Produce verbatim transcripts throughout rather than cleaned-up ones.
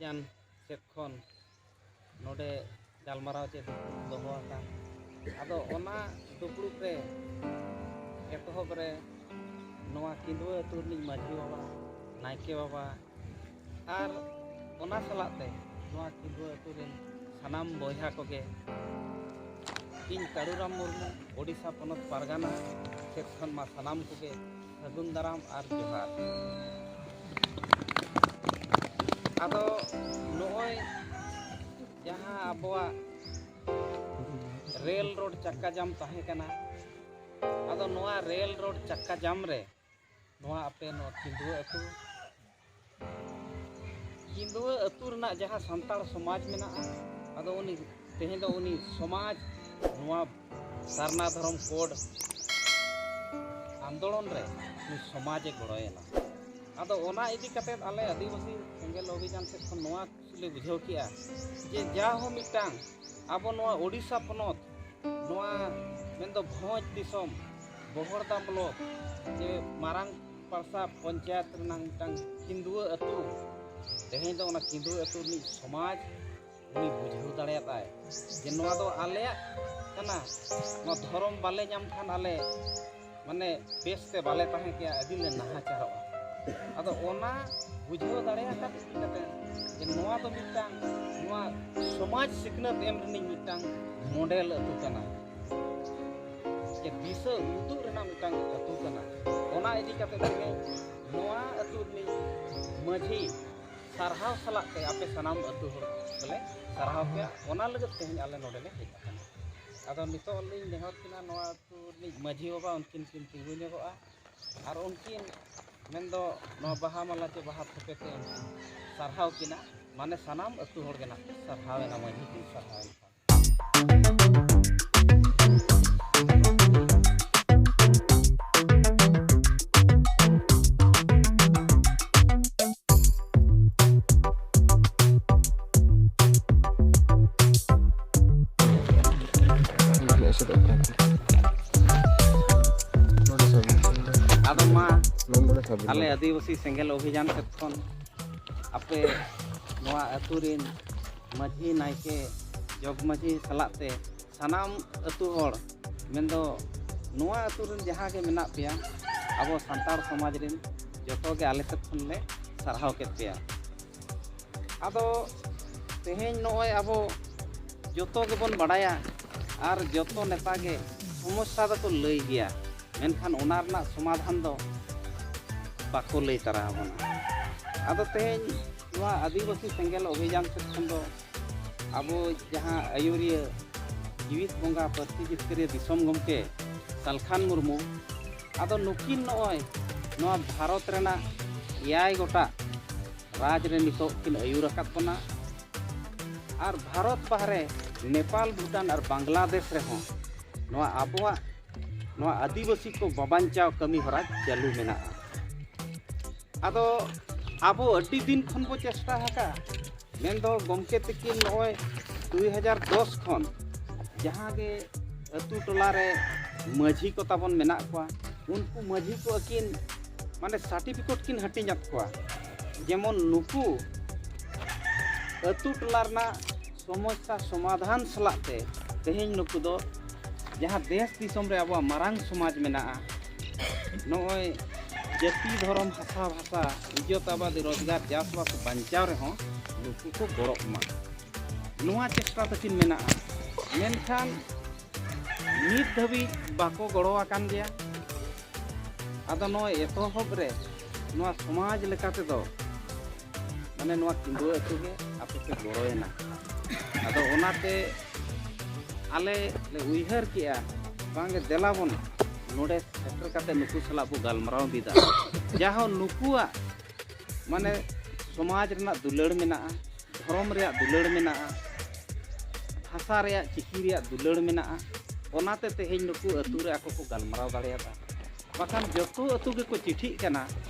ᱡᱟᱱ ᱥᱮᱫ ᱠᱷᱚᱱ ᱱᱚᱰᱮ ᱜᱟᱞᱢᱟᱨᱟᱣ ᱪᱮ ᱫᱩᱯᱲᱩᱵ ᱫᱚᱦᱚ ᱟᱠᱟᱱ᱾ ᱟᱫᱚ ᱚᱱᱟ ᱫᱩᱯᱲᱩᱵ ᱨᱮ ᱮᱛᱚᱦᱚᱵ ᱨᱮ ᱱᱚᱣᱟ ᱠᱤᱸᱫᱽᱣᱟᱹ ᱟᱹᱛᱩ ᱨᱤᱱᱤᱡ ᱢᱟᱹᱡᱷᱤ ᱵᱟᱵᱟ, ᱱᱟᱭᱠᱮ ᱵᱟᱵᱟ ᱟᱨ ᱚᱱᱟ ᱥᱟᱞᱟᱜ ᱛᱮ ᱱᱚᱣᱟ ᱠᱤᱸᱫᱽᱣᱟᱹ ᱟᱹᱛᱩ ᱨᱮᱱ ᱥᱟᱱᱟᱢ ᱵᱚᱭᱦᱟ ᱠᱚᱜᱮ ᱤᱧ ᱠᱟᱹᱲᱩᱨᱟᱢ ᱢᱩᱨᱢᱩ, ᱳᱰᱤᱥᱟ ᱯᱚᱱᱚᱛ ᱯᱟᱨᱜᱟᱱᱟ ᱥᱮᱫ ᱠᱷᱚᱱ ᱢᱟ ᱥᱟᱱᱟᱢ ᱠᱚᱜᱮ ᱥᱟᱹᱜᱩᱱ ᱫᱟᱨᱟᱢ ᱟᱨ ᱡᱚᱦᱟᱨ᱾ ᱟᱫᱚ ᱱᱚᱜᱼᱚᱭ ᱡᱟᱦᱟᱸ ᱟᱵᱚᱣᱟᱜ ᱨᱮᱞ ᱨᱳᱰ ᱪᱟᱠᱟ ᱡᱟᱢ ᱛᱟᱦᱮᱸ ᱠᱟᱱᱟ, ᱟᱫᱚ ᱱᱚᱣᱟ ᱨᱮᱞ ᱨᱳᱰ ᱪᱟᱠᱟ ᱡᱟᱢ ᱨᱮ ᱱᱚᱣᱟ ᱟᱯᱮ ᱱᱚᱣᱟ ᱠᱤᱸᱫᱽᱣᱟᱹ ᱟᱹᱛᱩ, ᱠᱤᱸᱫᱽᱣᱟᱹ ᱟᱹᱛᱩ ᱨᱮᱱᱟᱜ ᱡᱟᱦᱟᱸ ᱥᱟᱱᱛᱟᱲ ᱥᱚᱢᱟᱡᱽ ᱢᱮᱱᱟᱜᱼᱟ, ᱟᱫᱚ ᱩᱱᱤ ᱛᱮᱦᱮᱧ ᱫᱚ ᱩᱱᱤ ᱥᱚᱢᱟᱡᱽ ᱱᱚᱣᱟ ᱥᱟᱨᱱᱟ ᱫᱷᱚᱨᱚᱢ ᱠᱳᱰ ᱟᱱᱫᱳᱞᱚᱱ ᱨᱮ ᱩᱱᱤ ᱥᱚᱢᱟᱡᱽ ᱮ ᱜᱚᱲᱚᱭᱮᱱᱟ᱾ ᱟᱫᱚ ᱚᱱᱟ ᱤᱫᱤ ᱠᱟᱛᱮᱫ ᱟᱞᱮ ᱟᱹᱫᱤᱵᱟᱹᱥᱤ ᱥᱮᱸᱜᱮᱞ ᱚᱵᱷᱤᱡᱟᱱ ᱥᱮᱫ ᱠᱷᱚᱱ ᱱᱚᱣᱟ ᱠᱩᱥᱤ ᱞᱮ ᱵᱩᱡᱷᱟᱹᱣ ᱠᱮᱜᱼᱟ ᱡᱮ ᱡᱟ ᱦᱚᱸ ᱢᱤᱫᱴᱟᱝ ᱟᱵᱚ ᱱᱚᱣᱟ ᱳᱰᱤᱥᱟ ᱯᱚᱱᱚᱛ, ᱱᱚᱣᱟ ᱢᱮᱱᱫᱚ ᱵᱷᱚᱸᱡᱽ ᱫᱤᱥᱚᱢ ᱵᱚᱦᱚᱲᱫᱟ ᱵᱞᱚᱠ ᱡᱮ ᱢᱟᱨᱟᱝ ᱯᱟᱲᱥᱟ ᱯᱚᱧᱪᱟᱭᱮᱛ ᱨᱮᱱᱟᱜ ᱢᱤᱫᱴᱟᱝ ᱠᱤᱸᱫᱽᱣᱟᱹ ᱟᱹᱛᱩ, ᱛᱮᱦᱮᱧ ᱫᱚ ᱚᱱᱟ ᱠᱤᱸᱫᱽᱣᱟᱹ ᱟᱹᱛᱩ ᱨᱤᱱᱤᱡ ᱥᱚᱢᱟᱡᱽ ᱩᱱᱤ ᱵᱩᱡᱷᱟᱹᱣ ᱫᱟᱲᱮᱭᱟᱫᱟᱭ ᱡᱮ ᱱᱚᱣᱟ ᱫᱚ ᱟᱞᱮᱭᱟᱜ ᱠᱟᱱᱟ, ᱱᱚᱣᱟ ᱫᱷᱚᱨᱚᱢ ᱵᱟᱞᱮ ᱧᱟᱢ ᱠᱷᱟᱱ ᱟᱞᱮ ᱢᱟᱱᱮ ᱵᱮᱥᱛᱮ ᱵᱟᱞᱮ ᱛᱟᱦᱮᱸ ᱠᱮᱭᱟ, ᱟᱹᱰᱤ ᱞᱮ ᱱᱟᱦᱟᱪᱟᱨᱚᱜᱼᱟ᱾ ᱟᱫᱚ ᱚᱱᱟ ᱵᱩᱡᱷᱟᱹᱣ ᱫᱟᱲᱮᱭᱟᱠᱟᱫ ᱤᱫᱤ ᱠᱟᱛᱮ ᱡᱮ ᱱᱚᱣᱟ ᱫᱚ ᱢᱤᱫᱴᱟᱝ ᱱᱚᱣᱟ ᱥᱚᱢᱟᱡᱽ ᱥᱤᱠᱷᱱᱟᱹᱛ ᱮᱢ ᱨᱤᱱᱤᱡ ᱢᱤᱫᱴᱟᱝ ᱢᱚᱰᱮᱞ ᱟᱹᱛᱩ ᱠᱟᱱᱟ, ᱡᱮ ᱫᱤᱥᱟᱹ ᱩᱫᱩᱜ ᱨᱮᱱᱟᱜ ᱢᱤᱫᱴᱟᱝ ᱟᱹᱛᱩ ᱠᱟᱱᱟ᱾ ᱚᱱᱟ ᱤᱫᱤ ᱠᱟᱛᱮ ᱛᱮᱜᱮ ᱱᱚᱣᱟ ᱟᱹᱛᱩ ᱨᱤᱱᱤᱡ ᱢᱟᱹᱡᱷᱤ ᱥᱟᱨᱦᱟᱣ ᱥᱟᱞᱟᱜ ᱛᱮ ᱟᱯᱮ ᱥᱟᱱᱟᱢ ᱟᱹᱛᱩ ᱦᱚᱲ ᱠᱚᱞᱮ ᱥᱟᱨᱦᱟᱣ ᱯᱮᱭᱟ, ᱚᱱᱟ ᱞᱟᱹᱜᱤᱫ ᱛᱮᱦᱮᱧ ᱟᱞᱮ ᱱᱚᱰᱮ ᱞᱮ ᱦᱮᱡ ᱟᱠᱟᱱᱟ᱾ ᱟᱫᱚ ᱱᱤᱛᱚᱜ ᱞᱤᱧ ᱱᱮᱦᱚᱨ ᱠᱤᱱᱟ ᱱᱚᱣᱟ ᱟᱹᱛᱩ ᱨᱤᱱᱤᱡ ᱢᱟᱹᱡᱷᱤ ᱵᱟᱵᱟ, ᱩᱱᱠᱤᱱ ᱠᱤᱱ ᱛᱤᱸᱜᱩ ᱧᱚᱜᱚᱜᱼᱟ ᱟᱨ ᱩᱱᱠᱤᱱ ᱢᱮᱱᱫᱚ ᱱᱚᱣᱟ ᱵᱟᱦᱟ ᱢᱟᱞᱟ ᱪᱮ ᱵᱟᱦᱟ ᱛᱷᱮᱯᱮ ᱛᱮ ᱩᱱᱠᱤᱱ ᱥᱟᱨᱦᱟᱣ ᱠᱤᱱᱟ, ᱢᱟᱱᱮ ᱥᱟᱱᱟᱢ ᱟᱹᱛᱩ ᱦᱚᱲ ᱜᱮ ᱱᱟᱜ ᱠᱤᱱ ᱥᱟᱨᱦᱟᱣ ᱮᱱᱟ, ᱢᱟᱹᱡᱷᱤ ᱠᱤᱱ ᱥᱟᱨᱦᱟᱣ ᱮᱱᱟ᱾ ᱟᱫᱚ ᱢᱟ ᱟᱞᱮ ᱟᱹᱫᱤᱵᱟᱹᱥᱤ ᱥᱮᱸᱜᱮᱞ ᱚᱵᱷᱤᱡᱟᱱ ᱥᱮᱫ ᱠᱷᱚᱱ ᱟᱯᱮ ᱱᱚᱣᱟ ᱟᱹᱛᱩ ᱨᱤᱱ ᱢᱟᱹᱡᱷᱤ, ᱱᱟᱭᱠᱮ, ᱡᱚᱜᱽ ᱢᱟᱹᱡᱷᱤ ᱥᱟᱞᱟᱜ ᱛᱮ ᱥᱟᱱᱟᱢ ᱟᱹᱛᱩ ᱦᱚᱲ, ᱢᱮᱱᱫᱚ ᱱᱚᱣᱟ ᱟᱹᱛᱩ ᱨᱮᱱ ᱡᱟᱦᱟᱸ ᱜᱮ ᱢᱮᱱᱟᱜ ᱯᱮᱭᱟ, ᱟᱵᱚ ᱥᱟᱱᱛᱟᱲ ᱥᱚᱢᱟᱡᱽ ᱨᱮᱱ ᱡᱚᱛᱚ ᱜᱮ ᱟᱞᱮ ᱥᱮᱫ ᱠᱷᱚᱱ ᱞᱮ ᱥᱟᱨᱦᱟᱣ ᱠᱮᱫ ᱯᱮᱭᱟ᱾ ᱟᱫᱚ ᱛᱮᱦᱮᱧ ᱱᱚᱜᱼᱚᱭ ᱟᱵᱚ ᱡᱚᱛᱚ ᱜᱮᱵᱚᱱ ᱵᱟᱲᱟᱭᱟ ᱟᱨ ᱡᱚᱛᱚ ᱱᱮᱛᱟ ᱜᱮ ᱥᱚᱢᱚᱥᱥᱟ ᱫᱚᱠᱚ ᱞᱟᱹᱭ ᱜᱮᱭᱟ, ᱢᱮᱱᱠᱷᱟᱱ ᱚᱱᱟ ᱨᱮᱱᱟᱜ ᱥᱚᱢᱟᱫᱷᱟᱱ ᱫᱚ ᱵᱟᱠᱚ ᱞᱟᱹᱭ ᱛᱟᱨᱟ ᱟᱵᱚᱱᱟ᱾ ᱟᱫᱚ ᱛᱮᱦᱮᱧ ᱱᱚᱣᱟ ᱟᱹᱫᱤᱵᱟᱹᱥᱤ ᱥᱮᱸᱜᱮᱞ ᱚᱵᱷᱤᱡᱟᱱ ᱥᱮᱫ ᱠᱷᱚᱱ ᱫᱚ ᱟᱵᱚ ᱡᱟᱦᱟᱸ ᱟᱹᱭᱩᱨᱤᱭᱟᱹ ᱡᱤᱣᱤᱫ ᱵᱚᱸᱜᱟ ᱯᱟᱹᱨᱥᱤ ᱡᱤᱛᱠᱟᱹᱨᱤᱭᱟᱹ ᱫᱤᱥᱚᱢ ᱜᱚᱢᱠᱮ ᱥᱟᱞᱠᱷᱟᱱ ᱢᱩᱨᱢᱩ, ᱟᱫᱚ ᱱᱩᱠᱤᱱ ᱱᱚᱜᱼᱚᱭ ᱱᱚᱣᱟ ᱵᱷᱟᱨᱚᱛ ᱨᱮᱱᱟᱜ ᱮᱭᱟᱭ ᱜᱚᱴᱟᱝ ᱨᱟᱡᱽ ᱨᱮ ᱱᱤᱛᱚᱜ ᱠᱤᱱ ᱟᱹᱭᱩᱨ ᱟᱠᱟᱫ ᱵᱚᱱᱟ᱾ ᱟᱨ ᱵᱷᱟᱨᱚᱛ ᱵᱟᱦᱨᱮ ᱱᱮᱯᱟᱞ, ᱵᱷᱩᱴᱟᱱ ᱟᱨ ᱵᱟᱝᱞᱟᱫᱮᱥ ᱨᱮᱦᱚᱸ ᱱᱚᱣᱟ ᱟᱵᱚᱣᱟᱜ ᱱᱚᱣᱟ ᱟᱹᱫᱤᱵᱟᱹᱥᱤ ᱠᱚ ᱵᱟᱵᱟᱧᱪᱟᱣ ᱠᱟᱹᱢᱤ ᱦᱚᱨᱟ ᱪᱟᱹᱞᱩ ᱢᱮᱱᱟᱜᱼᱟ᱾ ᱟᱫᱚ ᱟᱵᱚ ᱟᱹᱰᱤ ᱫᱤᱱ ᱠᱷᱚᱱ ᱵᱚ ᱪᱮᱥᱴᱟ ᱟᱠᱟᱫ, ᱢᱮᱱᱫᱚ ᱜᱚᱢᱠᱮ ᱛᱤᱠᱤᱱ ᱱᱚᱜᱼᱚᱭ ᱫᱩᱭ ᱦᱟᱡᱟᱨ ᱫᱚᱥ ᱠᱷᱚᱱ ᱡᱟᱦᱟᱸ ᱜᱮ ᱟᱹᱛᱩ ᱴᱚᱞᱟ ᱨᱮ ᱢᱟᱹᱡᱷᱤ ᱠᱚ ᱛᱟᱵᱚᱱ ᱢᱮᱱᱟᱜ ᱠᱚᱣᱟ, ᱩᱱᱠᱩ ᱢᱟᱹᱡᱷᱤ ᱠᱚ ᱟᱹᱠᱤᱱ ᱢᱟᱱᱮ ᱥᱟᱨᱴᱤᱯᱷᱤᱠᱮᱴ ᱠᱤᱱ ᱦᱟᱹᱴᱤᱧᱟᱫ ᱠᱚᱣᱟ᱾ ᱡᱮᱢᱚᱱ ᱱᱩᱠᱩ ᱟᱹᱛᱩ ᱴᱚᱞᱟ ᱨᱮᱱᱟᱜ ᱥᱚᱢᱚᱥᱥᱟ ᱥᱚᱢᱟᱫᱷᱟᱱ ᱥᱟᱞᱟᱜ ᱛᱮ ᱛᱮᱦᱮᱧ ᱱᱩᱠᱩ ᱫᱚ ᱡᱟᱦᱟᱸ ᱫᱮᱥ ᱫᱤᱥᱚᱢ ᱨᱮ ᱟᱵᱚᱣᱟᱜ ᱢᱟᱨᱟᱝ ᱥᱚᱢᱟᱡᱽ ᱢᱮᱱᱟᱜᱼᱟ, ᱱᱚᱜᱼᱚᱭ ᱡᱟᱹᱛᱤ, ᱫᱷᱚᱨᱚᱢ, ᱦᱟᱥᱟ ᱵᱷᱟᱥᱟ, ᱤᱡᱽᱡᱚᱛ ᱟᱵᱟᱫᱤ, ᱨᱳᱡᱽᱜᱟᱨ, ᱪᱟᱥᱵᱟᱥ ᱵᱟᱧᱪᱟᱣ ᱨᱮᱦᱚᱸ ᱱᱩᱠᱩ ᱠᱚ ᱜᱚᱲᱚᱜ ᱢᱟ, ᱱᱚᱣᱟ ᱪᱮᱥᱴᱟ ᱛᱟᱹᱠᱤᱱ ᱢᱮᱱᱟᱜᱼᱟ᱾ ᱢᱮᱱᱠᱷᱟᱱ ᱱᱤᱛ ᱫᱷᱟᱹᱵᱤᱡ ᱵᱟᱠᱚ ᱜᱚᱲᱚ ᱟᱠᱟᱱ ᱜᱮᱭᱟ᱾ ᱟᱫᱚ ᱱᱚᱣᱟ ᱮᱛᱚᱦᱚᱵ ᱨᱮ ᱱᱚᱣᱟ ᱥᱚᱢᱟᱡᱽ ᱞᱮᱠᱟ ᱛᱮᱫᱚ ᱢᱟᱱᱮ ᱱᱚᱣᱟ ᱠᱤᱸᱫᱩᱣᱟᱹ ᱟᱹᱛᱩ ᱜᱮ ᱟᱯᱮ ᱯᱮ ᱜᱚᱲᱚᱭᱮᱱᱟ᱾ ᱟᱫᱚ ᱚᱱᱟᱛᱮ ᱟᱞᱮ ᱞᱮ ᱩᱭᱦᱟᱹᱨ ᱠᱮᱜᱼᱟ, ᱵᱟᱝᱜᱮ ᱫᱮᱞᱟ ᱵᱚᱱ ᱱᱚᱰᱮ ᱥᱮᱴᱮᱨ ᱠᱟᱛᱮ ᱱᱩᱠᱩ ᱥᱟᱞᱟᱜ ᱵᱚ ᱜᱟᱞᱢᱟᱨᱟᱣ ᱵᱤᱫᱟ, ᱡᱟᱦᱳ ᱱᱩᱠᱩᱣᱟᱜ ᱢᱟᱱᱮ ᱥᱚᱢᱟᱡᱽ ᱨᱮᱱᱟᱜ ᱫᱩᱞᱟᱹᱲ ᱢᱮᱱᱟᱜᱼᱟ, ᱫᱷᱚᱨᱚᱢ ᱨᱮᱭᱟᱜ ᱫᱩᱞᱟᱹᱲ ᱢᱮᱱᱟᱜᱼᱟ, ᱵᱷᱟᱥᱟ ᱨᱮᱭᱟᱜ, ᱪᱤᱠᱤ ᱨᱮᱭᱟᱜ ᱫᱩᱞᱟᱹᱲ ᱢᱮᱱᱟᱜᱼᱟ᱾ ᱚᱱᱟᱛᱮ ᱛᱮᱦᱮᱧ ᱱᱩᱠᱩ ᱟᱹᱛᱩ ᱨᱮ ᱟᱠᱚ ᱠᱚ ᱜᱟᱞᱢᱟᱨᱟᱣ ᱫᱟᱲᱮᱭᱟᱫᱟ᱾ ᱵᱟᱠᱷᱟᱱ ᱡᱚᱛᱚ ᱟᱹᱛᱩ ᱜᱮᱠᱚ ᱪᱤᱴᱷᱤᱜ ᱠᱟᱱᱟ,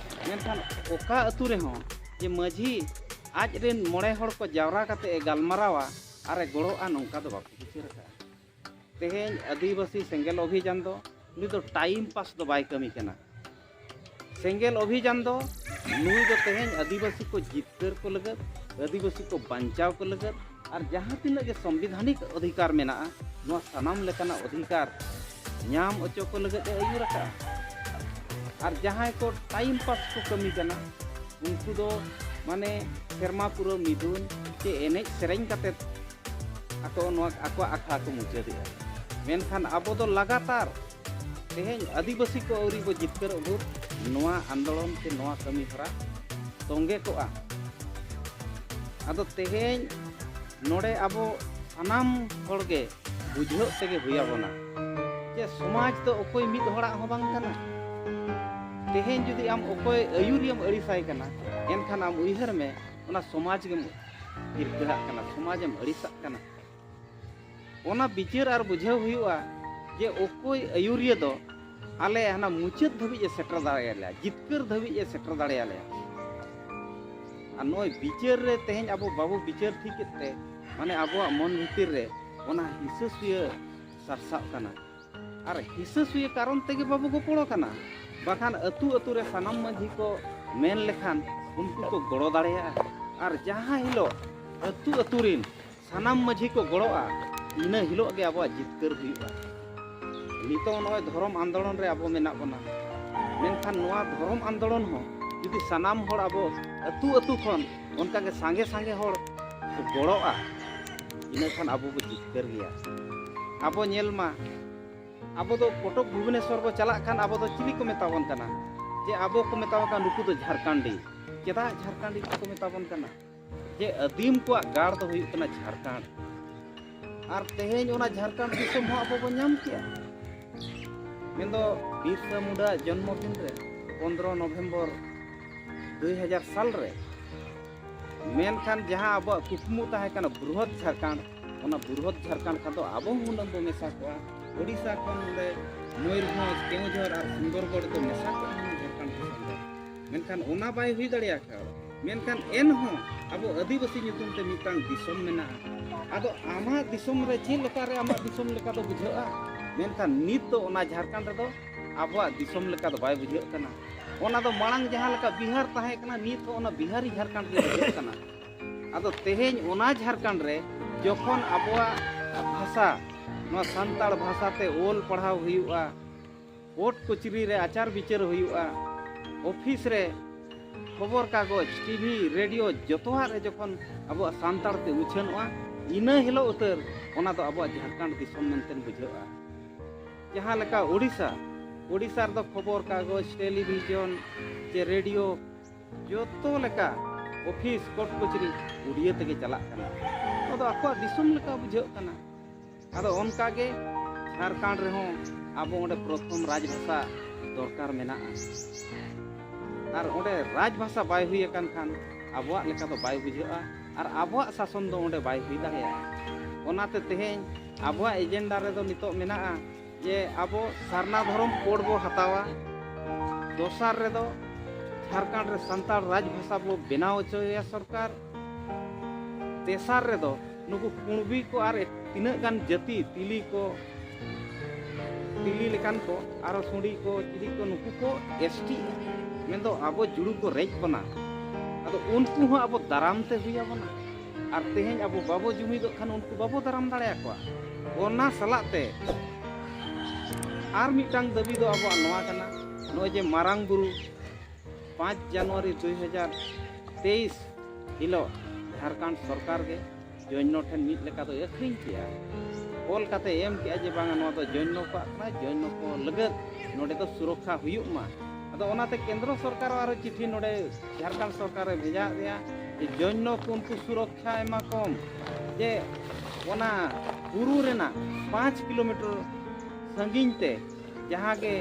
ᱢᱮᱱᱠᱷᱟᱱ ᱚᱠᱟ ᱟᱹᱛᱩ ᱨᱮᱦᱚᱸ ᱡᱮ ᱢᱟᱹᱡᱷᱤ ᱟᱡ ᱨᱮᱱ ᱢᱚᱬᱮ ᱦᱚᱲ ᱠᱚ ᱡᱟᱣᱨᱟ ᱠᱟᱛᱮ ᱮ ᱜᱟᱞᱢᱟᱨᱟᱣᱟ ᱟᱨ ᱮ ᱜᱚᱲᱚᱜᱼᱟ, ᱱᱚᱝᱠᱟ ᱫᱚ ᱵᱟᱠᱚ ᱵᱤᱪᱟᱹᱨ ᱟᱠᱟᱫᱼᱟ᱾ ᱛᱮᱦᱮᱧ ᱟᱹᱫᱤᱵᱟᱹᱥᱤ ᱥᱮᱸᱜᱮᱞ ᱚᱵᱷᱤᱡᱟᱱ ᱫᱚ ᱩᱱᱤ ᱫᱚ ᱴᱟᱭᱤᱢ ᱯᱟᱥ ᱫᱚ ᱵᱟᱭ ᱠᱟᱹᱢᱤ ᱠᱟᱱᱟ᱾ ᱥᱮᱸᱜᱮᱞ ᱚᱵᱷᱤᱡᱟᱱ ᱫᱚ ᱱᱩᱭ ᱫᱚ ᱛᱮᱦᱮᱧ ᱟᱹᱫᱤᱵᱟᱹᱥᱤ ᱠᱚ ᱡᱤᱛᱠᱟᱹᱨ ᱠᱚ ᱞᱟᱹᱜᱤᱫ, ᱟᱹᱫᱤᱵᱟᱹᱥᱤ ᱠᱚ ᱵᱟᱧᱪᱟᱣ ᱠᱚ ᱞᱟᱹᱜᱤᱫ ᱟᱨ ᱡᱟᱦᱟᱸ ᱛᱤᱱᱟᱹᱜ ᱜᱮ ᱥᱚᱝᱵᱤᱫᱷᱟᱱᱤᱠ ᱚᱫᱷᱤᱠᱟᱨ ᱢᱮᱱᱟᱜᱼᱟ, ᱱᱚᱣᱟ ᱥᱟᱱᱟᱢ ᱞᱮᱠᱟᱱᱟᱜ ᱚᱫᱷᱤᱠᱟᱨ ᱧᱟᱢ ᱚᱪᱚ ᱠᱚ ᱞᱟᱹᱜᱤᱫ ᱮ ᱟᱹᱭᱩᱨ ᱟᱠᱟᱫᱼᱟ᱾ ᱟᱨ ᱡᱟᱦᱟᱸᱭ ᱠᱚ ᱴᱟᱭᱤᱢ ᱯᱟᱥ ᱠᱚ ᱠᱟᱹᱢᱤ ᱠᱟᱱᱟ, ᱩᱱᱠᱩ ᱫᱚ ᱢᱟᱱᱮ ᱥᱮᱨᱢᱟ ᱯᱩᱨᱟᱹ ᱢᱤᱫᱩᱱ ᱥᱮ ᱮᱱᱮᱡ ᱥᱮᱨᱮᱧ ᱠᱟᱛᱮᱫ ᱟᱠᱚ ᱱᱚᱣᱟ ᱟᱠᱚᱣᱟᱜ ᱟᱠᱷᱲᱟ ᱠᱚ ᱢᱩᱪᱟᱹᱫᱮᱜᱼᱟ᱾ ᱢᱮᱱᱠᱷᱟᱱ ᱟᱵᱚ ᱫᱚ ᱞᱟᱜᱟᱛᱟᱨ ᱛᱮᱦᱮᱧ ᱟᱹᱫᱤᱵᱟᱹᱥᱤ ᱠᱚ ᱟᱹᱣᱨᱤ ᱵᱚ ᱡᱤᱛᱠᱟᱹᱨᱚᱜ ᱵᱷᱳᱨ ᱱᱚᱣᱟ ᱟᱱᱫᱳᱞᱚᱱ ᱥᱮ ᱱᱚᱣᱟ ᱠᱟᱹᱢᱤ ᱦᱚᱨᱟ ᱛᱚᱸᱜᱮ ᱠᱚᱜᱼᱟ᱾ ᱟᱫᱚ ᱛᱮᱦᱮᱧ ᱱᱚᱰᱮ ᱟᱵᱚ ᱥᱟᱱᱟᱢ ᱦᱚᱲ ᱜᱮ ᱵᱩᱡᱷᱟᱹᱣ ᱛᱮᱜᱮ ᱦᱩᱭ ᱟᱵᱚᱱᱟ ᱡᱮ ᱥᱚᱢᱟᱡᱽ ᱫᱚ ᱚᱠᱚᱭ ᱢᱤᱫ ᱦᱚᱲᱟᱜ ᱦᱚᱸ ᱵᱟᱝ ᱠᱟᱱᱟ᱾ ᱛᱮᱦᱮᱧ ᱡᱩᱫᱤ ᱟᱢ ᱚᱠᱚᱭ ᱟᱹᱭᱩᱨᱤᱭᱟᱹᱢ ᱟᱹᱲᱤᱥᱟᱭ ᱠᱟᱱᱟ, ᱮᱱᱠᱷᱟᱱ ᱟᱢ ᱩᱭᱦᱟᱹᱨ ᱢᱮ, ᱚᱱᱟ ᱥᱚᱢᱟᱡᱽ ᱜᱮᱢ ᱦᱤᱨᱠᱟᱹᱦᱟᱜ ᱠᱟᱱᱟ, ᱥᱚᱢᱟᱡᱽ ᱮᱢ ᱟᱹᱲᱤᱥᱟᱜ ᱠᱟᱱᱟ᱾ ᱚᱱᱟ ᱵᱤᱪᱟᱹᱨ ᱟᱨ ᱵᱩᱡᱷᱟᱹᱣ ᱦᱩᱭᱩᱜᱼᱟ ᱡᱮ ᱚᱠᱚᱭ ᱟᱹᱭᱩᱨᱤᱭᱟᱹ ᱫᱚ ᱟᱞᱮ ᱦᱟᱱᱟ ᱢᱩᱪᱟᱹᱫ ᱫᱷᱟᱹᱵᱤᱡ ᱮ ᱥᱮᱴᱮᱨ ᱫᱟᱲᱮᱭᱟᱞᱮᱭᱟ, ᱡᱤᱛᱠᱟᱹᱨ ᱫᱷᱟᱹᱵᱤᱡ ᱮ ᱥᱮᱴᱮᱨ ᱫᱟᱲᱮᱭᱟᱞᱮᱭᱟ᱾ ᱟᱨ ᱱᱚᱜᱼᱚᱭ ᱵᱤᱪᱟᱹᱨ ᱨᱮ ᱛᱮᱦᱮᱧ ᱟᱵᱚ ᱵᱟᱵᱚ ᱵᱤᱪᱟᱹᱨ ᱴᱷᱤᱠᱮᱫ ᱛᱮ, ᱢᱟᱱᱮ ᱟᱵᱚᱣᱟᱜ ᱢᱚᱱ ᱵᱷᱤᱛᱤᱨ ᱨᱮ ᱚᱱᱟ ᱦᱤᱥᱟᱹ ᱥᱩᱭᱟᱹ ᱥᱟᱨᱥᱟᱜ ᱠᱟᱱᱟ᱾ ᱟᱨ ᱦᱤᱥᱟᱹ ᱥᱩᱭᱟᱹ ᱠᱟᱨᱚᱱ ᱛᱮᱜᱮ ᱵᱟᱵᱚ ᱜᱚᱯᱚᱲᱚ ᱠᱟᱱᱟ, ᱵᱟᱠᱷᱟᱱ ᱟᱹᱛᱩ ᱟᱹᱛᱩ ᱨᱮ ᱥᱟᱱᱟᱢ ᱢᱟᱹᱡᱷᱤ ᱠᱚ ᱢᱮᱱ ᱞᱮᱠᱷᱟᱱ ᱩᱱᱠᱩ ᱠᱚ ᱜᱚᱲᱚ ᱫᱟᱲᱮᱭᱟᱜᱼᱟ᱾ ᱟᱨ ᱡᱟᱦᱟᱸ ᱦᱤᱞᱳᱜ ᱟᱹᱛᱩ ᱟᱹᱛᱩ ᱨᱤᱱ ᱥᱟᱱᱟᱢ ᱢᱟᱹᱡᱷᱤ ᱠᱚ ᱜᱚᱲᱚᱜᱼᱟ, ᱤᱱᱟᱹ ᱦᱤᱞᱳᱜ ᱜᱮ ᱟᱵᱚᱣᱟᱜ ᱡᱤᱛᱠᱟᱹᱨ ᱦᱩᱭᱩᱜᱼᱟ᱾ ᱱᱤᱛᱚᱜ ᱱᱚᱜᱼᱚᱭ ᱫᱷᱚᱨᱚᱢ ᱟᱱᱫᱳᱞᱚᱱ ᱨᱮ ᱟᱵᱚ ᱢᱮᱱᱟᱜ ᱵᱚᱱᱟ, ᱢᱮᱱᱠᱷᱟᱱ ᱱᱚᱣᱟ ᱫᱷᱚᱨᱚᱢ ᱟᱱᱫᱳᱞᱚᱱ ᱦᱚᱸ ᱡᱩᱫᱤ ᱥᱟᱱᱟᱢ ᱦᱚᱲ ᱟᱵᱚ ᱟᱹᱛᱩ ᱟᱹᱛᱩ ᱠᱷᱚᱱ ᱚᱱᱠᱟ ᱜᱮ ᱥᱟᱸᱜᱮ ᱥᱟᱸᱜᱮ ᱦᱚᱲ ᱠᱚ ᱜᱚᱲᱚᱜᱼᱟ, ᱤᱱᱟᱹ ᱠᱷᱟᱱ ᱟᱵᱚ ᱵᱚ ᱡᱤᱛᱠᱟᱹᱨ ᱜᱮᱭᱟ᱾ ᱟᱵᱚ ᱧᱮᱞ ᱢᱟ, ᱟᱵᱚ ᱫᱚ ᱠᱚᱴᱚᱠ ᱵᱷᱩᱵᱽᱱᱮᱥᱚᱨ ᱵᱚ ᱪᱟᱞᱟᱜ ᱠᱷᱟᱱ ᱟᱵᱚ ᱫᱚ ᱪᱤᱞᱤ ᱠᱚ ᱢᱮᱛᱟ ᱵᱚᱱ ᱠᱟᱱᱟ? ᱡᱮ ᱟᱵᱚ ᱠᱚ ᱢᱮᱛᱟ ᱵᱚᱱ ᱠᱟᱱᱟ, ᱱᱩᱠᱩ ᱫᱚ ᱡᱷᱟᱨᱠᱷᱟᱱᱰᱤ᱾ ᱪᱮᱫᱟᱜ ᱡᱷᱟᱨᱠᱷᱟᱱᱰᱤ ᱠᱚ ᱢᱮᱛᱟ ᱵᱚᱱ ᱠᱟᱱᱟ? ᱡᱮ ᱟᱹᱫᱤᱢ ᱠᱚᱣᱟᱜ ᱜᱟᱲ ᱫᱚ ᱦᱩᱭᱩᱜ ᱠᱟᱱᱟ ᱡᱷᱟᱨᱠᱷᱟᱸᱰ᱾ ᱟᱨ ᱛᱮᱦᱮᱧ ᱚᱱᱟ ᱡᱷᱟᱨᱠᱷᱟᱸᱰ ᱫᱤᱥᱚᱢ ᱦᱚᱸ ᱟᱵᱚ ᱵᱚᱱ ᱧᱟᱢ ᱠᱮᱜᱼᱟ᱾ ᱢᱮᱱᱫᱚ ᱵᱤᱨᱥᱟ ᱢᱩᱱᱰᱟ ᱡᱚᱱᱢᱚ ᱫᱤᱱ ᱨᱮ, ᱯᱚᱱᱫᱽᱨᱚ ᱱᱚᱵᱷᱮᱢᱵᱚᱨ ᱫᱩᱭ ᱦᱟᱡᱟᱨ ᱥᱟᱞ ᱨᱮ᱾ ᱢᱮᱱᱠᱷᱟᱱ ᱡᱟᱦᱟᱸ ᱟᱵᱚᱣᱟᱜ ᱠᱩᱠᱢᱩ ᱛᱟᱦᱮᱸ ᱠᱟᱱᱟ ᱵᱨᱚᱦᱚᱫ ᱡᱷᱟᱨᱠᱷᱟᱸᱰ, ᱚᱱᱟ ᱵᱨᱚᱦᱚᱫ ᱡᱷᱟᱨᱠᱷᱟᱸᱰ ᱠᱷᱟᱱ ᱫᱚ ᱟᱵᱚ ᱦᱚᱸ ᱦᱩᱱᱟᱹᱝ ᱵᱚ ᱢᱮᱥᱟ ᱠᱚᱜᱼᱟ᱾ ᱳᱰᱤᱥᱟ ᱠᱷᱚᱱ ᱱᱚᱰᱮ ᱢᱚᱭᱩᱨᱵᱷᱚᱸᱡᱽ, ᱠᱮᱣᱚᱱᱡᱷᱚᱨ ᱟᱨ ᱥᱩᱱᱫᱚᱨᱜᱚᱲ ᱫᱚ ᱢᱮᱥᱟ ᱠᱚᱜᱼᱟ ᱦᱩᱱᱟᱹᱝ ᱡᱷᱟᱨᱠᱷᱟᱸᱰ ᱫᱤᱥᱚᱢ ᱫᱚ᱾ ᱢᱮᱱᱠᱷᱟᱱ ᱚᱱᱟ ᱵᱟᱭ ᱦᱩᱭ ᱫᱟᱲᱮᱭᱟᱜ ᱠᱟᱱᱟ᱾ ᱢᱮᱱᱠᱷᱟᱱ ᱮᱱᱦᱚᱸ ᱟᱵᱚ ᱟᱹᱫᱤᱵᱟᱹᱥᱤ ᱧᱩᱛᱩᱢ ᱛᱮ ᱢᱤᱫᱴᱟᱝ ᱫᱤᱥᱚᱢ ᱢᱮᱱᱟᱜᱼᱟ᱾ ᱟᱫᱚ ᱟᱢᱟᱜ ᱫᱤᱥᱚᱢ ᱨᱮ ᱪᱮᱫ ᱞᱮᱠᱟᱨᱮ ᱟᱢᱟᱜ ᱫᱤᱥᱚᱢ ᱞᱮᱠᱟ ᱫᱚ ᱵᱩᱡᱷᱟᱹᱜᱼᱟ? ᱢᱮᱱᱠᱷᱟᱱ ᱱᱤᱛ ᱫᱚ ᱚᱱᱟ ᱡᱷᱟᱨᱠᱷᱟᱸᱰ ᱨᱮᱫᱚ ᱟᱵᱚᱣᱟᱜ ᱫᱤᱥᱚᱢ ᱞᱮᱠᱟ ᱫᱚ ᱵᱟᱭ ᱵᱩᱡᱷᱟᱹᱜ ᱠᱟᱱᱟ᱾ ᱚᱱᱟ ᱫᱚ ᱢᱟᱲᱟᱝ ᱡᱟᱦᱟᱸ ᱞᱮᱠᱟ ᱵᱤᱦᱟᱨ ᱛᱟᱦᱮᱸ ᱠᱟᱱᱟ, ᱱᱤᱛ ᱦᱚᱸ ᱚᱱᱟ ᱵᱤᱦᱟᱨᱤ ᱡᱷᱟᱨᱠᱷᱟᱸᱰ ᱜᱮ ᱵᱩᱡᱷᱟᱹᱜ ᱠᱟᱱᱟ᱾ ᱟᱫᱚ ᱛᱮᱦᱮᱧ ᱚᱱᱟ ᱡᱷᱟᱲᱠᱷᱚᱸᱰ ᱨᱮ ᱡᱚᱠᱷᱚᱱ ᱟᱵᱚᱣᱟᱜ ᱵᱷᱟᱥᱟ, ᱱᱚᱣᱟ ᱥᱟᱱᱛᱟᱲ ᱵᱷᱟᱥᱟ ᱛᱮ ᱚᱞ ᱯᱟᱲᱦᱟᱣ ᱦᱩᱭᱩᱜᱼᱟ, ᱠᱳᱨᱴ ᱠᱚᱪᱟᱹᱨᱤ ᱨᱮ ᱟᱪᱟᱨ ᱵᱤᱪᱟᱹᱨ ᱦᱩᱭᱩᱜᱼᱟ, ᱚᱯᱷᱤᱥ ᱨᱮ ᱠᱷᱚᱵᱚᱨ ᱠᱟᱜᱚᱡᱽ, ᱴᱤᱵᱷᱤ, ᱨᱮᱰᱤᱭᱳ, ᱡᱚᱛᱚᱣᱟᱜ ᱨᱮ ᱡᱚᱠᱷᱚᱱ ᱟᱵᱚᱣᱟᱜ ᱥᱟᱱᱛᱟᱲ ᱛᱮ ᱩᱪᱷᱟᱹᱱᱚᱜᱼᱟ, ᱤᱱᱟᱹ ᱦᱤᱞᱳᱜ ᱩᱛᱟᱹᱨ ᱚᱱᱟ ᱫᱚ ᱟᱵᱚᱣᱟᱜ ᱡᱷᱟᱲᱠᱷᱚᱸᱰ ᱫᱤᱥᱚᱢ ᱢᱮᱱᱛᱮ ᱵᱩᱡᱷᱟᱹᱜᱼᱟ᱾ ᱡᱟᱦᱟᱸ ᱞᱮᱠᱟ ᱳᱰᱤᱥᱟ, ᱳᱰᱤᱥᱟ ᱨᱮᱫᱚ ᱠᱷᱚᱵᱚᱨ ᱠᱟᱜᱚᱡᱽ, ᱴᱮᱞᱤᱵᱷᱤᱡᱚᱱ ᱪᱮ ᱨᱮᱰᱤᱭᱳ, ᱡᱚᱛᱚ ᱞᱮᱠᱟ ᱚᱯᱷᱤᱥ, ᱠᱳᱨᱴ ᱠᱚᱪᱟᱹᱨᱤ ᱩᱰᱤᱭᱟᱹ ᱛᱮᱜᱮ ᱪᱟᱞᱟᱜ ᱠᱟᱱᱟ᱾ ᱱᱚᱣᱟ ᱫᱚ ᱟᱠᱚᱣᱟᱜ ᱫᱤᱥᱚᱢ ᱞᱮᱠᱟ ᱵᱩᱡᱷᱟᱹᱜ ᱠᱟᱱᱟ᱾ ᱟᱫᱚ ᱚᱱᱠᱟ ᱜᱮ ᱡᱷᱟᱲᱠᱷᱚᱸᱰ ᱨᱮᱦᱚᱸ ᱟᱵᱚ ᱚᱸᱰᱮ ᱯᱨᱚᱛᱷᱚᱢ ᱨᱟᱡᱽ ᱵᱷᱟᱥᱟ ᱫᱚᱨᱠᱟᱨ ᱢᱮᱱᱟᱜᱼᱟ᱾ ᱟᱨ ᱚᱸᱰᱮ ᱨᱟᱡᱽ ᱵᱷᱟᱥᱟ ᱵᱟᱭ ᱦᱩᱭ ᱟᱠᱟᱱ ᱠᱷᱟᱱ ᱟᱵᱚᱣᱟᱜ ᱞᱮᱠᱟ ᱫᱚ ᱵᱟᱭ ᱵᱩᱡᱷᱟᱹᱜᱼᱟ ᱟᱨ ᱟᱵᱚᱣᱟᱜ ᱥᱟᱥᱚᱱ ᱫᱚ ᱚᱸᱰᱮ ᱵᱟᱭ ᱦᱩᱭ ᱫᱟᱲᱮᱭᱟᱜᱼᱟ᱾ ᱚᱱᱟᱛᱮ ᱛᱮᱦᱮᱧ ᱟᱵᱚᱣᱟᱜ ᱮᱡᱮᱱᱰᱟ ᱨᱮᱫᱚ ᱱᱤᱛᱚᱜ ᱢᱮᱱᱟᱜᱼᱟ ᱡᱮ ᱟᱵᱚ ᱥᱟᱨᱱᱟ ᱫᱷᱚᱨᱚᱢ ᱠᱳᱰ ᱵᱚ ᱦᱟᱛᱟᱣᱟ, ᱫᱚᱥᱟᱨ ᱨᱮᱫᱚ ᱡᱷᱟᱲᱠᱷᱚᱸᱰ ᱨᱮ ᱥᱟᱱᱛᱟᱲ ᱨᱟᱡᱽ ᱵᱷᱟᱥᱟ ᱵᱚ ᱵᱮᱱᱟᱣ ᱦᱚᱪᱚᱭᱟ ᱥᱚᱨᱠᱟᱨ, ᱛᱮᱥᱟᱨ ᱨᱮᱫᱚ ᱱᱩᱠᱩ ᱠᱩᱬᱵᱤ ᱠᱚ ᱟᱨ ᱛᱤᱱᱟᱹᱜ ᱜᱟᱱ ᱡᱟᱹᱛᱤ, ᱛᱤᱞᱤ ᱠᱚ, ᱛᱤᱞᱤ ᱞᱮᱠᱟᱱ ᱠᱚ, ᱟᱨᱚ ᱥᱩᱸᱰᱤ ᱠᱚ, ᱪᱤᱞᱤ ᱠᱚ, ᱱᱩᱠᱩ ᱠᱚ ᱮᱥ ᱴᱤ, ᱢᱮᱱᱫᱚ ᱟᱵᱚ ᱡᱩᱲᱩ ᱠᱚ ᱨᱮᱡ ᱵᱚᱱᱟ᱾ ᱟᱫᱚ ᱩᱱᱠᱩ ᱦᱚᱸ ᱟᱵᱚ ᱫᱟᱨᱟᱢ ᱛᱮ ᱦᱩᱭ ᱟᱵᱚᱱᱟ᱾ ᱟᱨ ᱛᱮᱦᱮᱧ ᱟᱵᱚ ᱵᱟᱵᱚ ᱡᱩᱢᱤᱫᱚᱜ ᱠᱷᱟᱱ ᱩᱱᱠᱩ ᱵᱟᱵᱚ ᱫᱟᱨᱟᱢ ᱫᱟᱲᱮᱭᱟᱠᱚᱣᱟ᱾ ᱚᱱᱟ ᱥᱟᱞᱟᱜ ᱛᱮ ᱟᱨ ᱢᱤᱫᱴᱟᱝ ᱫᱟᱹᱵᱤ ᱫᱚ ᱟᱵᱚᱣᱟᱜ ᱱᱚᱣᱟ ᱠᱟᱱᱟ, ᱱᱚᱜᱼᱚᱭ ᱡᱮ ᱢᱟᱨᱟᱝ ᱵᱩᱨᱩ ᱯᱟᱸᱪ ᱡᱟᱱᱩᱣᱟᱨᱤ ᱫᱩᱭ ᱦᱟᱡᱟᱨ ᱛᱮᱭᱤᱥ ᱦᱤᱞᱳᱜ ᱡᱷᱟᱲᱠᱷᱚᱸᱰ ᱥᱚᱨᱠᱟᱨ ᱜᱮ ᱡᱚᱭᱱᱚ ᱴᱷᱮᱱ ᱢᱤᱫ ᱞᱮᱠᱟ ᱫᱚᱭ ᱟᱹᱠᱷᱨᱤᱧ ᱠᱮᱜᱼᱟ, ᱚᱞ ᱠᱟᱛᱮ ᱮᱢ ᱠᱮᱜᱼᱟ ᱡᱮ ᱵᱟᱝᱟ ᱱᱚᱣᱟ ᱫᱚ ᱡᱚᱭᱱᱚ ᱠᱚᱣᱟᱜ ᱠᱟᱱᱟ, ᱡᱚᱭᱱᱚ ᱠᱚ ᱞᱟᱹᱜᱤᱫ ᱱᱚᱰᱮ ᱫᱚ ᱥᱩᱨᱚᱠᱠᱷᱟ ᱦᱩᱭᱩᱜ ᱢᱟ᱾ ᱟᱫᱚ ᱚᱱᱟᱛᱮ ᱠᱮᱱᱫᱨᱚ ᱥᱚᱨᱠᱟᱨ ᱦᱚᱸ ᱟᱨᱚ ᱪᱤᱴᱷᱤ ᱱᱚᱰᱮ ᱡᱷᱟᱲᱠᱷᱚᱸᱰ ᱥᱚᱨᱠᱟᱨᱮ ᱵᱷᱮᱡᱟ ᱟᱫᱮᱭᱟ ᱡᱮ ᱡᱚᱭᱱᱚ ᱠᱚ ᱩᱱᱠᱩ ᱥᱩᱨᱚᱠᱠᱷᱟ ᱮᱢᱟ ᱠᱚᱢ, ᱡᱮ ᱚᱱᱟ ᱵᱩᱨᱩ ᱨᱮᱱᱟᱜ ᱯᱟᱸᱪ ᱠᱤᱞᱳᱢᱤᱴᱟᱨ ᱥᱟᱺᱜᱤᱧ ᱛᱮ ᱡᱟᱦᱟᱸ ᱜᱮ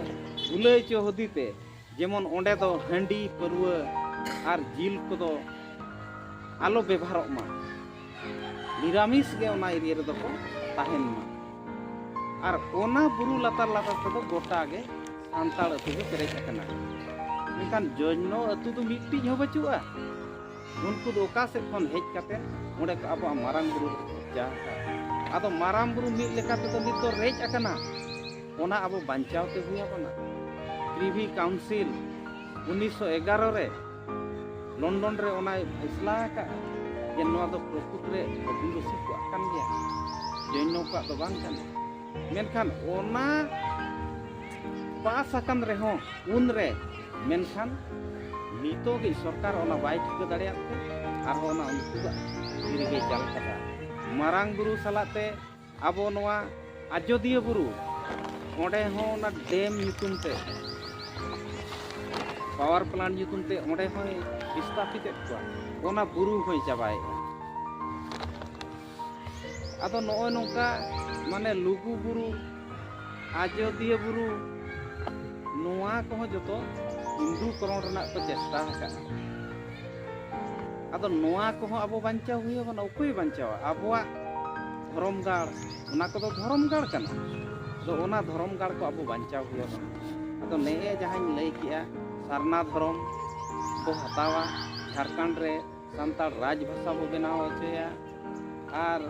ᱵᱩᱞᱟᱹᱭ ᱪᱚ ᱦᱩᱫᱤ ᱛᱮ, ᱡᱮᱢᱚᱱ ᱚᱸᱰᱮ ᱫᱚ ᱦᱟᱺᱰᱤ, ᱯᱟᱹᱨᱣᱟᱹ ᱟᱨ ᱡᱤᱞ ᱠᱚᱫᱚ ᱟᱞᱚ ᱵᱮᱵᱷᱟᱨᱚᱜ ᱢᱟ, ᱱᱤᱨᱟᱢᱤᱥ ᱜᱮ ᱚᱱᱟ ᱮᱨᱤᱭᱟ ᱨᱮᱫᱚ ᱠᱚ ᱛᱟᱦᱮᱱ ᱢᱟ᱾ ᱟᱨ ᱚᱱᱟ ᱵᱩᱨᱩ ᱞᱟᱛᱟᱨ ᱞᱟᱛᱟᱨ ᱛᱮᱫᱚ ᱜᱚᱴᱟ ᱜᱮ ᱥᱟᱱᱛᱟᱲ ᱟᱹᱛᱩ ᱜᱮ ᱯᱮᱨᱮᱡ ᱟᱠᱟᱱᱟ᱾ ᱢᱮᱱᱠᱷᱟᱱ ᱡᱚᱭᱱᱚ ᱟᱹᱛᱩ ᱫᱚ ᱢᱤᱫᱴᱤᱡ ᱦᱚᱸ ᱵᱟᱹᱪᱩᱜᱼᱟ᱾ ᱩᱱᱠᱩ ᱫᱚ ᱚᱠᱟ ᱥᱮᱫ ᱠᱷᱚᱱ ᱦᱮᱡ ᱠᱟᱛᱮ ᱚᱸᱰᱮ ᱠᱚ ᱟᱵᱚᱣᱟᱜ ᱢᱟᱨᱟᱝ ᱵᱩᱨᱩ ᱨᱮᱠᱚ ᱠᱚᱵᱡᱟ ᱟᱠᱟᱫ? ᱟᱫᱚ ᱢᱟᱨᱟᱝ ᱵᱩᱨᱩ ᱢᱤᱫ ᱞᱮᱠᱟ ᱛᱮᱫᱚ ᱱᱤᱛ ᱫᱚ ᱨᱮᱡ ᱟᱠᱟᱱᱟ, ᱚᱱᱟ ᱟᱵᱚ ᱵᱟᱧᱪᱟᱣ ᱛᱮ ᱦᱩᱭ ᱟᱵᱚᱱᱟ᱾ ᱯᱨᱤᱵᱷᱤ ᱠᱟᱣᱩᱱᱥᱤᱞ ᱩᱱᱤᱥᱥᱚ ᱮᱜᱟᱨᱚ ᱨᱮ ᱞᱚᱱᱰᱚᱱ ᱨᱮ ᱚᱱᱟᱭ ᱯᱷᱟᱭᱥᱞᱟ ᱟᱠᱟᱫᱼᱟ᱾ ᱡᱮ ᱱᱚᱣᱟ ᱫᱚ ᱯᱨᱚᱠᱨᱤᱛ ᱨᱮ ᱟᱹᱫᱤᱵᱟᱹᱥᱤ ᱠᱚᱣᱟᱜ ᱠᱟᱱ ᱜᱮᱭᱟ, ᱡᱚᱭᱱᱚ ᱠᱚᱣᱟᱜ ᱫᱚ ᱵᱟᱝ ᱠᱟᱱᱟ᱾ ᱢᱮᱱᱠᱷᱟᱱ ᱚᱱᱟ ᱯᱟᱥ ᱟᱠᱟᱱ ᱨᱮᱦᱚᱸ ᱩᱱ ᱨᱮ, ᱢᱮᱱᱠᱷᱟᱱ ᱱᱤᱛᱚᱜᱤᱡ ᱥᱚᱨᱠᱟᱨ ᱚᱱᱟ ᱵᱟᱭ ᱴᱷᱤᱠᱟᱹ ᱫᱟᱲᱮᱭᱟᱜ ᱛᱮ ᱟᱨᱦᱚᱸ ᱚᱱᱟ ᱩᱱᱠᱩᱣᱟᱜ ᱛᱤ ᱨᱮᱜᱮᱭ ᱪᱟᱞ ᱠᱟᱫᱟ᱾ ᱢᱟᱨᱟᱝ ᱵᱩᱨᱩ ᱥᱟᱞᱟᱜ ᱛᱮ ᱟᱵᱚ ᱱᱚᱣᱟ ᱟᱡᱚᱫᱤᱭᱟᱹ ᱵᱩᱨᱩ, ᱚᱸᱰᱮ ᱦᱚᱸ ᱚᱱᱟ ᱰᱮᱢ ᱧᱩᱛᱩᱢ ᱛᱮ, ᱯᱟᱣᱟᱨ ᱯᱞᱟᱱᱴ ᱧᱩᱛᱩᱢ ᱛᱮ ᱚᱸᱰᱮ ᱦᱚᱸᱭ ᱵᱤᱥᱛᱟᱯᱤᱛᱮᱫ ᱠᱚᱣᱟ, ᱚᱱᱟ ᱵᱩᱨᱩ ᱦᱚᱸᱭ ᱪᱟᱵᱟᱭᱮᱫᱼᱟ᱾ ᱟᱫᱚ ᱱᱚᱜᱼᱚᱭ ᱱᱚᱝᱠᱟ, ᱢᱟᱱᱮ, ᱞᱩᱜᱩ ᱵᱩᱨᱩ, ᱟᱡᱚᱫᱤᱭᱟᱹ ᱵᱩᱨᱩ, ᱱᱚᱣᱟ ᱠᱚᱦᱚᱸ ᱡᱚᱛᱚ ᱦᱤᱱᱫᱩ ᱠᱚᱨᱚᱱ ᱨᱮᱱᱟᱜ ᱠᱚ ᱪᱮᱥᱴᱟ ᱟᱠᱟᱫᱼᱟ᱾ ᱟᱫᱚ ᱱᱚᱣᱟ ᱠᱚᱦᱚᱸ ᱟᱵᱚ ᱵᱟᱧᱪᱟᱣ ᱦᱩᱭ ᱟᱵᱚᱱᱟ᱾ ᱚᱠᱚᱭ ᱵᱟᱧᱪᱟᱣᱟ? ᱟᱵᱚᱣᱟᱜ ᱫᱷᱚᱨᱚᱢ ᱜᱟᱲ, ᱚᱱᱟ ᱠᱚᱫᱚ ᱫᱷᱚᱨᱚᱢ ᱜᱟᱲ ᱠᱟᱱᱟ᱾ ᱟᱫᱚ ᱚᱱᱟ ᱫᱷᱚᱨᱚᱢ ᱜᱟᱲ ᱠᱚ ᱟᱵᱚ ᱵᱟᱧᱪᱟᱣ ᱦᱩᱭ ᱟᱵᱚᱱᱟ᱾ ᱟᱫᱚ ᱱᱮᱜᱼᱮ ᱡᱟᱦᱟᱸᱧ ᱞᱟᱹᱭ ᱠᱮᱜᱼᱟ, ᱥᱟᱨᱱᱟ ᱫᱷᱚᱨᱚᱢ ᱠᱚ ᱦᱟᱛᱟᱣᱟ, ᱡᱷᱟᱲᱠᱷᱚᱸᱰ ᱨᱮ ᱥᱟᱱᱛᱟᱲ ᱨᱟᱡᱽ ᱵᱷᱟᱥᱟ ᱵᱚ ᱵᱮᱱᱟᱣ ᱦᱚᱪᱚᱭᱟ, ᱟᱨ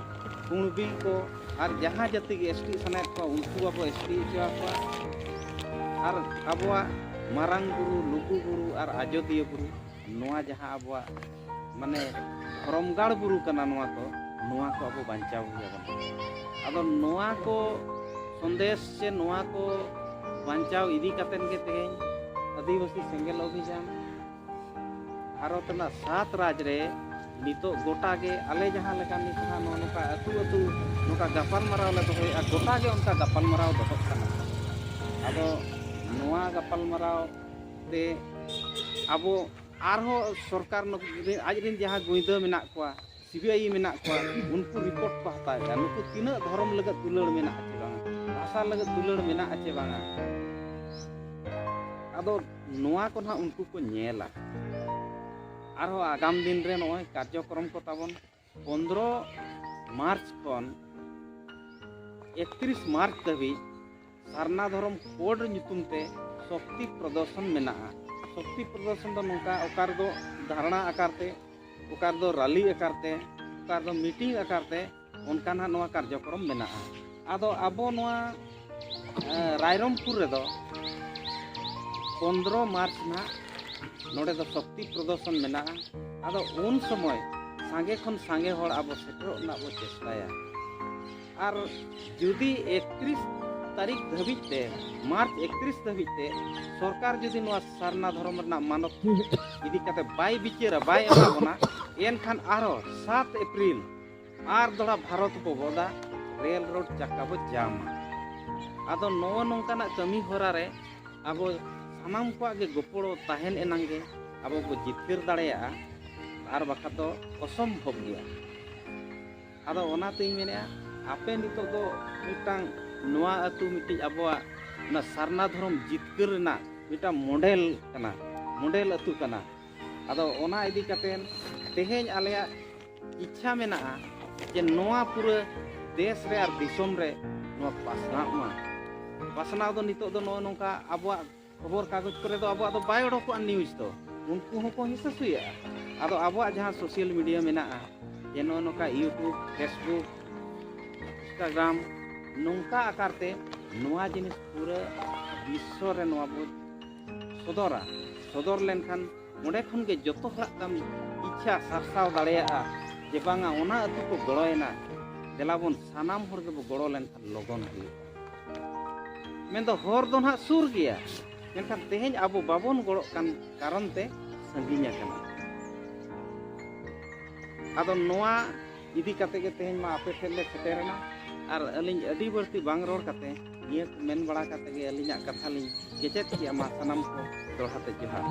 ᱠᱩᱬᱵᱤ ᱠᱚ ᱟᱨ ᱡᱟᱦᱟᱸ ᱡᱟᱹᱛᱤ ᱜᱮ ᱮᱥ ᱴᱤ ᱥᱟᱱᱟᱭᱮᱫ ᱠᱚᱣᱟ, ᱩᱱᱠᱩ ᱵᱟᱵᱚ ᱮᱥ ᱴᱤ ᱦᱚᱪᱚ ᱟᱠᱚᱣᱟ᱾ ᱟᱨ ᱟᱵᱚᱣᱟᱜ ᱢᱟᱨᱟᱝ ᱵᱩᱨᱩ, ᱞᱩᱜᱩ ᱵᱩᱨᱩ ᱟᱨ ᱟᱡᱚᱫᱤᱭᱟᱹ ᱵᱩᱨᱩ, ᱱᱚᱣᱟ ᱡᱟᱦᱟᱸ ᱟᱵᱚᱣᱟᱜ, ᱢᱟᱱᱮ, ᱫᱷᱚᱨᱚᱢ ᱜᱟᱲ ᱵᱩᱨᱩ ᱠᱟᱱᱟ, ᱱᱚᱣᱟ ᱠᱚ, ᱱᱚᱣᱟ ᱠᱚ ᱟᱵᱚ ᱵᱟᱧᱪᱟᱣ ᱦᱩᱭ ᱟᱵᱚᱱᱟ᱾ ᱟᱫᱚ ᱱᱚᱣᱟ ᱠᱚ ᱥᱚᱱᱫᱮᱥ ᱥᱮ ᱱᱚᱣᱟ ᱠᱚ ᱵᱟᱧᱪᱟᱣ ᱤᱫᱤ ᱠᱟᱛᱮᱫ ᱜᱮ ᱛᱮᱦᱮᱧ ᱟᱹᱫᱤᱵᱟᱹᱥᱤ ᱥᱮᱸᱜᱮᱞ ᱚᱵᱷᱤᱡᱟᱱ ᱵᱷᱟᱨᱚᱛ ᱨᱮᱱᱟᱜ ᱥᱟᱛ ᱨᱟᱡᱽ ᱨᱮ ᱱᱤᱛᱚᱜ ᱜᱚᱴᱟ ᱜᱮ ᱟᱞᱮ ᱡᱟᱦᱟᱸ ᱞᱮᱠᱟ ᱱᱤᱛ ᱦᱟᱸᱜ ᱱᱚᱜᱼᱚ ᱱᱚᱝᱠᱟ ᱟᱹᱛᱩ ᱟᱹᱛᱩ ᱱᱚᱝᱠᱟ ᱜᱟᱯᱟᱞᱢᱟᱨᱟᱣ ᱞᱮ ᱫᱚᱦᱚᱭᱮᱫᱼᱟ, ᱜᱚᱴᱟ ᱜᱮ ᱚᱱᱠᱟ ᱜᱟᱯᱟᱞᱢᱟᱨᱟᱣ ᱫᱚᱦᱚᱜ ᱠᱟᱱᱟ᱾ ᱟᱫᱚ ᱱᱚᱣᱟ ᱜᱟᱯᱟᱞᱢᱟᱨᱟᱣ ᱛᱮ ᱟᱵᱚ ᱟᱨᱦᱚᱸ ᱥᱚᱨᱠᱟᱨ ᱱᱩᱠᱩ ᱨᱮᱱ, ᱟᱡ ᱨᱮᱱ ᱡᱟᱦᱟᱸ ᱜᱩᱭᱫᱟᱹ ᱢᱮᱱᱟᱜ ᱠᱚᱣᱟ, ᱥᱤ ᱵᱤ ᱟᱭ ᱢᱮᱱᱟᱜ ᱠᱚᱣᱟ, ᱩᱱᱠᱩ ᱨᱤᱯᱳᱨᱴ ᱠᱚ ᱦᱟᱛᱟᱣᱮᱫᱼᱟ, ᱱᱩᱠᱩ ᱛᱤᱱᱟᱹᱜ ᱫᱷᱚᱨᱚᱢ ᱞᱟᱹᱜᱤᱫ ᱫᱩᱞᱟᱹᱲ ᱢᱮᱱᱟᱜᱼᱟ ᱪᱮ ᱵᱟᱝᱟ, ᱵᱷᱟᱥᱟ ᱞᱟᱹᱜᱤᱫ ᱫᱩᱞᱟᱹᱲ ᱢᱮᱱᱟᱜᱼᱟ ᱪᱮ ᱵᱟᱝᱟ᱾ ᱟᱫᱚ ᱱᱚᱣᱟ ᱠᱚ ᱱᱟᱦᱟᱜ ᱩᱱᱠᱩ ᱠᱚ ᱧᱮᱞᱟ᱾ ᱟᱨᱦᱚᱸ ᱟᱜᱟᱢ ᱫᱤᱱ ᱨᱮ ᱱᱚᱜᱼᱚᱭ ᱠᱟᱨᱡᱚᱠᱨᱚᱢ ᱠᱚ ᱛᱟᱵᱚᱱ ᱯᱚᱱᱫᱽᱨᱚ ᱢᱟᱨᱪ ᱠᱷᱚᱱ ᱮᱠᱛᱨᱤᱥ ᱢᱟᱨᱪ ᱫᱷᱟᱹᱵᱤᱡ ᱥᱟᱨᱱᱟ ᱫᱷᱚᱨᱚᱢ ᱠᱳᱰ ᱧᱩᱛᱩᱢ ᱛᱮ ᱥᱚᱠᱛᱤ ᱯᱨᱚᱫᱚᱨᱥᱚᱱ ᱢᱮᱱᱟᱜᱼᱟ᱾ ᱥᱚᱠᱛᱤ ᱯᱨᱚᱫᱚᱨᱥᱚᱱ ᱫᱚ ᱱᱚᱝᱠᱟ, ᱚᱠᱟ ᱨᱮᱫᱚ ᱫᱷᱟᱨᱱᱟ ᱟᱠᱟᱨ ᱛᱮ, ᱚᱠᱟ ᱨᱮᱫᱚ ᱨᱟᱞᱤ ᱟᱠᱟᱨ ᱛᱮ, ᱚᱠᱟ ᱨᱮᱫᱚ ᱢᱤᱴᱤᱝ ᱟᱠᱟᱨ ᱛᱮ, ᱚᱱᱠᱟ ᱱᱟᱦᱟᱜ ᱱᱚᱣᱟ ᱠᱟᱨᱡᱚᱠᱨᱚᱢ ᱢᱮᱱᱟᱜᱼᱟ᱾ ᱟᱫᱚ ᱟᱵᱚ ᱱᱚᱣᱟ, ᱮ, ᱨᱟᱭᱨᱚᱝᱯᱩᱨ ᱨᱮᱫᱚ ᱯᱚᱱᱫᱽᱨᱚ ᱢᱟᱨᱪ ᱱᱟᱦᱟᱜ ᱱᱚᱰᱮ ᱫᱚ ᱥᱚᱠᱛᱤ ᱯᱨᱚᱫᱚᱨᱥᱚᱱ ᱢᱮᱱᱟᱜᱼᱟ᱾ ᱟᱫᱚ ᱩᱱ ᱥᱚᱢᱚᱭ ᱥᱟᱸᱜᱮ ᱠᱷᱚᱱ ᱥᱟᱸᱜᱮ ᱦᱚᱲ ᱟᱵᱚ ᱥᱮᱴᱮᱨᱚᱜ ᱨᱮᱱᱟᱜ ᱵᱚ ᱪᱮᱥᱴᱟᱭᱟ᱾ ᱟᱨ ᱡᱩᱫᱤ ᱮᱠᱛᱨᱤᱥ ᱛᱟᱹᱨᱤᱠᱷ ᱫᱷᱟᱹᱵᱤᱡ ᱛᱮ, ᱢᱟᱨᱪ ᱮᱠᱛᱨᱤᱥ ᱫᱷᱟᱹᱵᱤᱡ ᱛᱮ ᱥᱚᱨᱠᱟᱨ ᱡᱩᱫᱤ ᱱᱚᱣᱟ ᱥᱟᱨᱱᱟ ᱫᱷᱚᱨᱚᱢ ᱨᱮᱱᱟᱜ ᱢᱟᱱᱚᱛ ᱤᱫᱤ ᱠᱟᱛᱮ ᱵᱟᱭ ᱵᱤᱪᱟᱹᱨᱟ, ᱵᱟᱭ ᱮᱢᱟ ᱵᱚᱱᱟ, ᱮᱱᱠᱷᱟᱱ ᱟᱨᱦᱚᱸ ᱥᱟᱛ ᱮᱯᱨᱤᱞ ᱟᱨ ᱫᱚᱦᱲᱟ ᱵᱷᱟᱨᱚᱛ ᱵᱚ ᱵᱚᱫᱟ, ᱨᱮᱞ ᱨᱳᱰ ᱪᱟᱠᱟ ᱵᱚ ᱡᱟᱢᱟ᱾ ᱟᱫᱚ ᱱᱚᱜᱼᱚ ᱱᱚᱝᱠᱟᱱᱟᱜ ᱠᱟᱹᱢᱤ ᱦᱚᱨᱟ ᱨᱮ ᱟᱵᱚ ᱥᱟᱱᱟᱢ ᱠᱚᱣᱟᱜ ᱜᱮ ᱜᱚᱯᱚᱲᱚ ᱛᱟᱦᱮᱱ ᱮᱱᱟᱝ ᱜᱮ ᱟᱵᱚ ᱵᱚ ᱡᱤᱛᱠᱟᱹᱨ ᱫᱟᱲᱮᱭᱟᱜᱼᱟ, ᱟᱨ ᱵᱟᱠᱷᱟᱱ ᱫᱚ ᱚᱥᱚᱢᱵᱷᱚᱵ ᱜᱮᱭᱟ᱾ ᱟᱫᱚ ᱚᱱᱟᱛᱤᱧ ᱢᱮᱱᱮᱫᱼᱟ, ᱟᱯᱮ ᱱᱤᱛᱚᱜ ᱫᱚ ᱢᱤᱫᱴᱟᱝ ᱱᱚᱣᱟ ᱟᱹᱛᱩ ᱢᱤᱫᱴᱤᱡ ᱟᱵᱚᱣᱟᱜ ᱚᱱᱟ ᱥᱟᱨᱱᱟ ᱫᱷᱚᱨᱚᱢ ᱡᱤᱛᱠᱟᱹᱨ ᱨᱮᱱᱟᱜ ᱢᱤᱫᱴᱟᱝ ᱢᱚᱰᱮᱞ ᱠᱟᱱᱟ, ᱢᱚᱰᱮᱞ ᱟᱹᱛᱩ ᱠᱟᱱᱟ᱾ ᱟᱫᱚ ᱚᱱᱟ ᱤᱫᱤ ᱠᱟᱛᱮ ᱛᱮᱦᱮᱧ ᱟᱞᱮᱭᱟᱜ ᱤᱪᱪᱷᱟ ᱢᱮᱱᱟᱜᱼᱟ ᱡᱮ ᱱᱚᱣᱟ ᱯᱩᱨᱟᱹ ᱫᱮᱥ ᱨᱮ ᱟᱨ ᱫᱤᱥᱚᱢ ᱨᱮ ᱱᱚᱣᱟ ᱯᱟᱥᱱᱟᱜ ᱢᱟ᱾ ᱯᱟᱥᱱᱟᱣ ᱫᱚ ᱱᱤᱛᱚᱜ ᱫᱚ ᱱᱚᱜᱼᱚ ᱱᱚᱝᱠᱟ ᱟᱵᱚᱣᱟᱜ ᱠᱷᱚᱵᱚᱨ ᱠᱟᱜᱚᱡᱽ ᱠᱚᱨᱮ ᱫᱚ ᱟᱵᱚᱣᱟᱜ ᱫᱚ ᱵᱟᱭ ᱚᱰᱚᱠᱚᱜᱼᱟ, ᱱᱤᱭᱩᱡᱽ ᱫᱚ᱾ ᱩᱱᱠᱩ ᱦᱚᱸᱠᱚ ᱦᱤᱥᱟᱹ ᱥᱩᱭᱟᱹᱜᱼᱟ᱾ ᱟᱫᱚ ᱟᱵᱚᱣᱟᱜ ᱡᱟᱦᱟᱸ ᱥᱳᱥᱟᱞ ᱢᱤᱰᱤᱭᱟ ᱢᱮᱱᱟᱜᱼᱟ, ᱡᱮ ᱱᱚᱜᱼᱚ ᱱᱚᱝᱠᱟ YouTube, Facebook, Instagram, ᱱᱚᱝᱠᱟ ᱟᱠᱟᱨ ᱛᱮ ᱱᱚᱣᱟ ᱡᱤᱱᱤᱥ ᱯᱩᱨᱟᱹ ᱵᱤᱥᱥᱚ ᱨᱮ ᱱᱚᱣᱟ ᱵᱚ ᱥᱚᱫᱚᱨᱟ᱾ ᱥᱚᱫᱚᱨ ᱞᱮᱱᱠᱷᱟᱱ ᱚᱸᱰᱮ ᱠᱷᱚᱱ ᱜᱮ ᱡᱚᱛᱚ ᱦᱚᱲᱟᱜ ᱛᱟᱢ ᱤᱪᱪᱷᱟ ᱥᱟᱨᱥᱟᱣ ᱫᱟᱲᱮᱭᱟᱜᱼᱟ ᱡᱮ ᱵᱟᱝᱟ, ᱚᱱᱟ ᱟᱹᱛᱩ ᱠᱚ ᱜᱚᱲᱚᱭᱮᱱᱟ, ᱫᱮᱞᱟ ᱵᱚᱱ ᱥᱟᱱᱟᱢ ᱦᱚᱲ ᱜᱮᱵᱚ ᱜᱚᱲᱚ ᱞᱮᱱᱠᱷᱟᱱ ᱞᱚᱜᱚᱱ ᱦᱩᱭᱩᱜᱼᱟ᱾ ᱢᱮᱱᱫᱚ ᱦᱚᱨ ᱫᱚ ᱱᱟᱦᱟᱜ ᱥᱩᱨ ᱜᱮᱭᱟ, ᱢᱮᱱᱠᱷᱟᱱ ᱛᱮᱦᱮᱧ ᱟᱵᱚ ᱵᱟᱵᱚᱱ ᱜᱚᱲᱚᱜ ᱠᱟᱱ ᱠᱟᱨᱚᱱ ᱛᱮ ᱥᱟᱺᱜᱤᱧ ᱟᱠᱟᱱᱟ᱾ ᱟᱫᱚ ᱱᱚᱣᱟ ᱤᱫᱤ ᱠᱟᱛᱮ ᱜᱮ ᱛᱮᱦᱮᱧ ᱢᱟ ᱟᱯᱮ ᱴᱷᱮᱱ ᱞᱮ ᱥᱮᱴᱮᱨᱮᱱᱟ, ᱟᱨ ᱟᱹᱞᱤᱧ ᱟᱹᱰᱤ ᱵᱟᱹᱲᱛᱤ ᱵᱟᱝ ᱨᱚᱲ ᱠᱟᱛᱮ ᱱᱤᱭᱟᱹ ᱠᱚ ᱢᱮᱱ ᱵᱟᱲᱟ ᱠᱟᱛᱮ ᱜᱮ ᱟᱹᱞᱤᱧᱟᱜ ᱠᱟᱛᱷᱟ ᱞᱤᱧ ᱠᱮᱪᱮᱫ ᱠᱮᱜᱼᱟ᱾ ᱢᱟ ᱥᱟᱱᱟᱢ ᱠᱚ ᱫᱚᱦᱲᱟ ᱛᱮ ᱡᱚᱦᱟᱨ᱾